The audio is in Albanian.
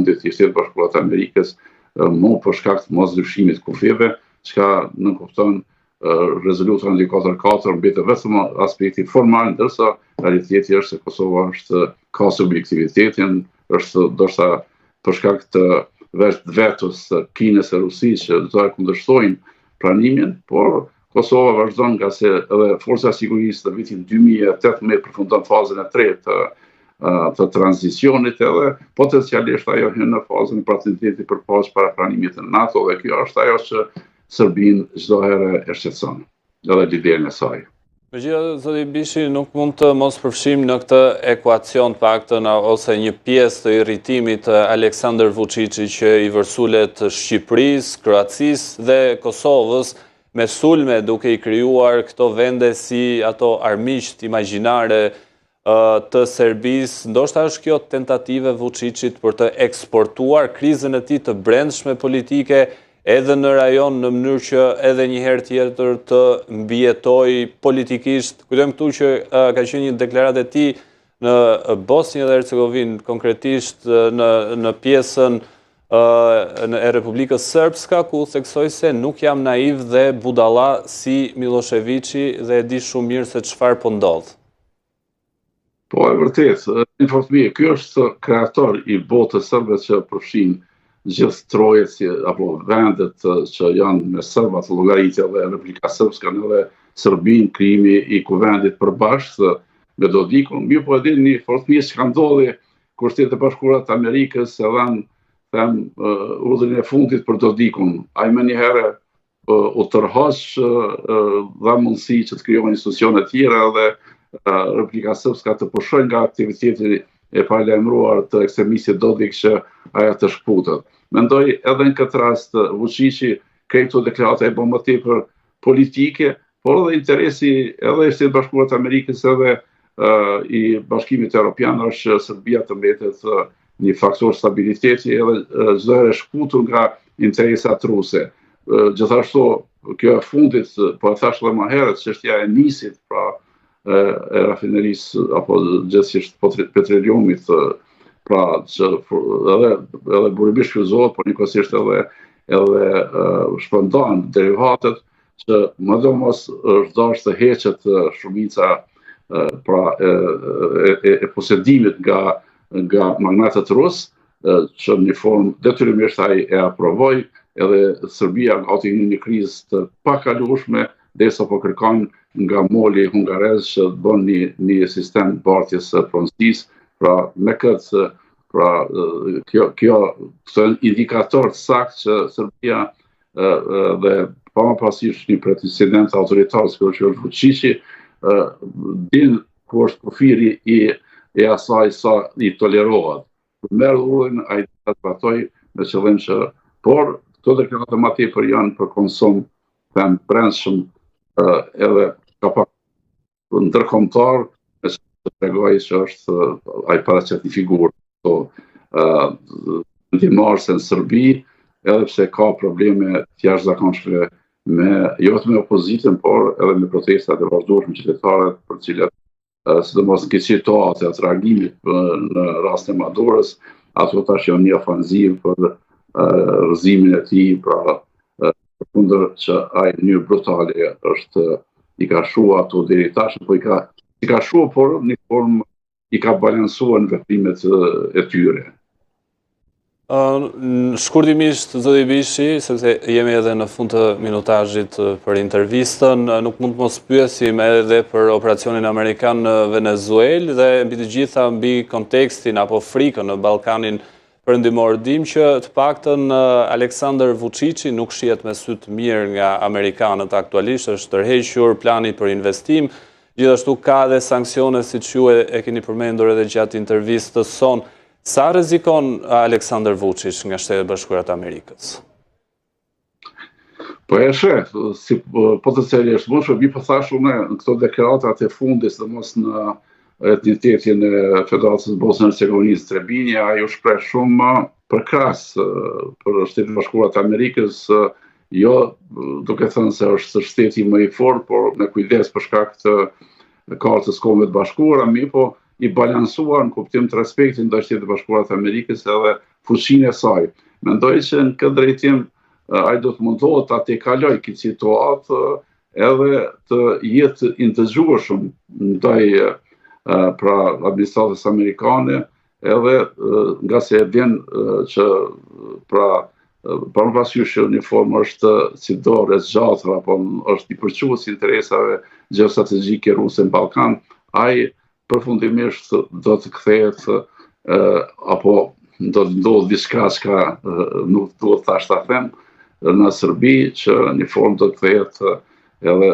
fundit i Shteteve të Bashkuara të Amerikës, mu për shkak të mosndryshimit të kufijve, çka nënkupton rezoluta 1244 mbetet vetëm aspekti formal, ndërsa realiteti është se Kosova është ka subjektivitetin, është ndoshta për shkak të vetë vetos së Kinës e Rusisë që do ta kundërshtojnë pranimin, por Kosova vazhdon ngase edhe Forca e Sigurisë në vitin 2018 përfundon fazën e tretë të të tranzicionit edhe potencialisht ajo hyn në fazën e partneritetit për paqe para pranimit në NATO dhe kjo është ajo që Serbinë çdo herë e shqetëson edhe liderin e saj. Megjithatë, zoti Ibishi, nuk mund të mos përfshijmë në këtë ekuacion të paktën ose një pjesë të irritimit të Aleksandër Vuçiçit që i vërsulet Shqipërisë, Kroacisë dhe Kosovës me sulme duke i krijuar këto vende si ato armiqtë imagjinare të Serbisë, ndoshta është kjo tentativë e Vuçiçit për të eksportuar krizën e tij të brendshme politike edhe në rajon në mënyrë që edhe një herë tjetër të mbijetojë politikisht. Kujtojmë këtu që ka qenë një deklaratë e tij në Bosnjë dhe Hercegovinë, konkretisht në në pjesën në e Republikës Srpska, ku theksoi se nuk jam naiv dhe budalla si Millosheviçi dhe e di shumë mirë se çfarë po ndodh. Po, e vërtetë, në fakt mirë, ky është kreator i botës serbe që përfshin gjithë trojet si, apo vendet që janë me serba të llogaritja dhe Republika Srpska edhe Serbinë, krijimi i kuvendit përbashkët me Dodikun, mirëpo e dini fort mirë çka ndodhi kur Shtetet e Bashkuara të Amerikës e dhanë them urdhrin e fundit për Dodikun. Ai menjëherë u tërhoq dha mundësi që të krijohen institucione të tjera dhe Republika Srpska të pushojë nga aktiviteti e paralajmëruar të ekstremistit Dodik që ajo të shkëputet. Mendoj edhe në këtë rast Vuçiqi krejt këto deklarata i bën më tepër politike, por edhe interesi edhe i Shteteve të Bashkuara të Amerikës edhe i Bashkimit Evropian është që Serbia të mbetet një faktor stabiliteti edhe çdo herë e shkëputur nga interesat ruse. Gjithashtu, kjo e fundit, po e thashë edhe më herët, çështja e NIS-it, pra e rafinerisë apo gjithsesi petroleumit, pra që edhe edhe burimisht shfrytëzohet, por njëkohësisht edhe edhe shpërndan derivatet që më domos është dashur të heqet shumica pra e, e, e, e posedimit nga nga magnatët rusë, që në një formë detyrimisht ai e aprovoi, edhe Serbia gati në një krizë të pakalueshme, derisa po kërkon nga MOL-i hungarez që të bën një, një sistem bartjes së pronësisë, pra me këtë pra kjo kjo këto janë indikatorë të saktë që Serbia dhe pa marrë parasysh një president autoritar sikur që është Vuçiqi, din ku është kufiri i i asaj sa i tolerohet. Kur merr urdhrin, ai ta zbatojë me qëllim që, por këto deklarata më tepër janë për konsum them brendshëm edhe ka pak ndërkombëtar, me që të tregoj që është ai paraqet një figurë to ndihmarrëse në Serbi, edhe pse ka probleme të jashtëzakonshme me jo vetëm me opozitën, por edhe me protestat e vazhdueshme qytetare për të cilat sidomos në këtë situatë të reagimit në rastin e Maduros, ato tash janë një ofenzivë për rrëzimin e tij, pra përkundër që ai në mënyrë brutale është i ka shuar ato deri tash, po i ka i ka shuar por në një formë i ka balansuar në veprimet e tyre. Shkurtimisht, zoti Ibishi, sepse jemi edhe në fund të minutazhit për intervistën, nuk mund të mos pyesim edhe për operacionin amerikan në Venezuelë dhe mbi të gjitha mbi kontekstin apo frikën në Ballkanin Perëndimor. Dimë që të paktën Aleksandër Vuçiçi nuk shihet me sy të mirë nga amerikanët aktualisht, është tërhequr plani për investim, gjithashtu ka edhe sanksione siç ju e keni përmendur edhe gjatë intervistës sonë. Sa rrezikon Aleksandër Vuçiç nga Shtetet e Bashkuara të Amerikës? Po e sheh, si potencialisht mundshme, mirëpo thashë unë në këto deklaratat e fundit, sidomos në etnitetin e Federatës së Bosnjë Hercegovinës Trebinje, ai u shpreh shumë përkrahës për Shtetet e Bashkuara të Amerikës, jo duke thënë se është shteti më i fortë, por me kujdes për shkak të kartës së Kombeve të Bashkuara, mirëpo i balansuar në kuptim të respektit ndaj Shteteve të Bashkuara të Amerikës edhe fuqinë e saj. Mendoj që në këtë drejtim ai do të mundohet ta tejkalojë këtë situatë edhe të jetë i ndëgjueshëm ndaj pra administratës amerikane edhe ngase e din që pra pa marrë parasysh që një formë është si dorë e zgjatur apo është i përçues i interesave gjeostrategjike ruse në Ballkan, ai përfundimisht do të kthehet apo do të ndodhë diçka çka nuk duhet tash ta them në Serbi që një formë do të kthehet edhe.